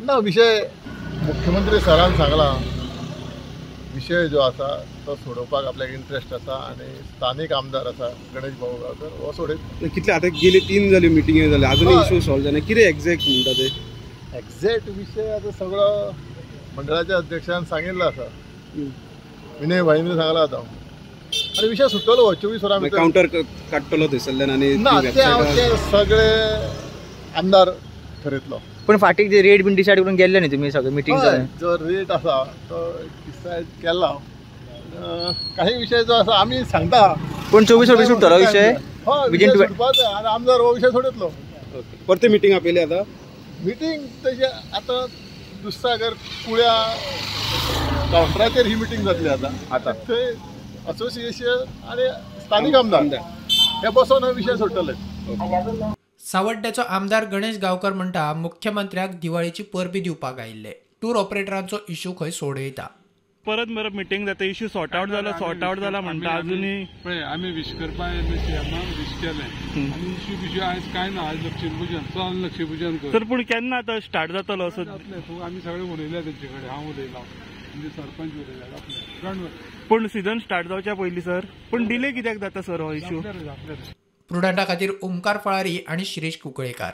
ना विशय मुख्यमंत्री सरान सांगला विशय जो आसा तो सोडोवपाक आपल्याक इंट्रस्ट आसा आनी स्थानीक आमदार आसा गणेश भाऊ गांवकर हो सोडयत. कितले आतां गेले 3 जाल्यो मिटिंगी जाल्यो, अजून इशू सॉल्व जायना, कितें एग्जॅक्ट म्हणटा ते? एग्जॅक्ट विशय आतां सगळो मंडळाच्या अध्यक्षान सांगिल्लो आसा, विनय भाईन सांगला आतां, आनी विशय सुट्टलो 24 वरां भितर. कावंटर काडटलो थंयसरल्यान आनी ना ते सगळे आमदार ठरयतलो. पण फाटीक जे रेट बीन डिसायड करून गेल्ले न्ही तुमी सगळे मिटींग जालें, जो रेट आसा तो डिसायड केला, काही विशय जो आसा आमी सांगता, पण 24 वरां सुट्टलो विशय. हय, सुटपाचो आनी आमदार हो विशय सोडयतलो. परते मिटींग आपयली आतां? मिटींग तशी आतां दुधसागर कुळ्या कावंटराचेर ही मिटींग जातली आतां. आतां थंय असोसिएशन आनी स्थानीक आमदार हे बसोन हो विशय सोडटले. सावड्ड्याचो आमदार गणेश गांवकर म्हणटा मुख्यमंत्र्याक दिवाळीची परबी दिवपाक आयिल्ले, टूर ऑपरेटरांचो इशू खंय सोडयता. परत परत मिटींग जाता, इशू सॉर्ट आवट जाला, सॉर्ट आवट जाला म्हणटा अजूनय. पळय आमी विश करपाक आयिल्ले, सीएमाक विश केलें आनी इशू बिशू आयज कांय ना, आयज लक्ष्मीपुजन, चल लक्ष्मीपुजन कर. सर पूण केन्ना आतां स्टार्ट जातलो असो? जातलें, आमी सगळे उलयल्या तेंचे कडेन, हांव उलयलां, आमचे सरपंच उलयल्या, जातलें. पूण सिजन स्टार्ट जावच्या पयलीं सर, पूण डिले कित्याक जाता सर हो इशू? प्रुडंटा खातीर ओमकार फळारी आनी शिरीष कुंकळेकार.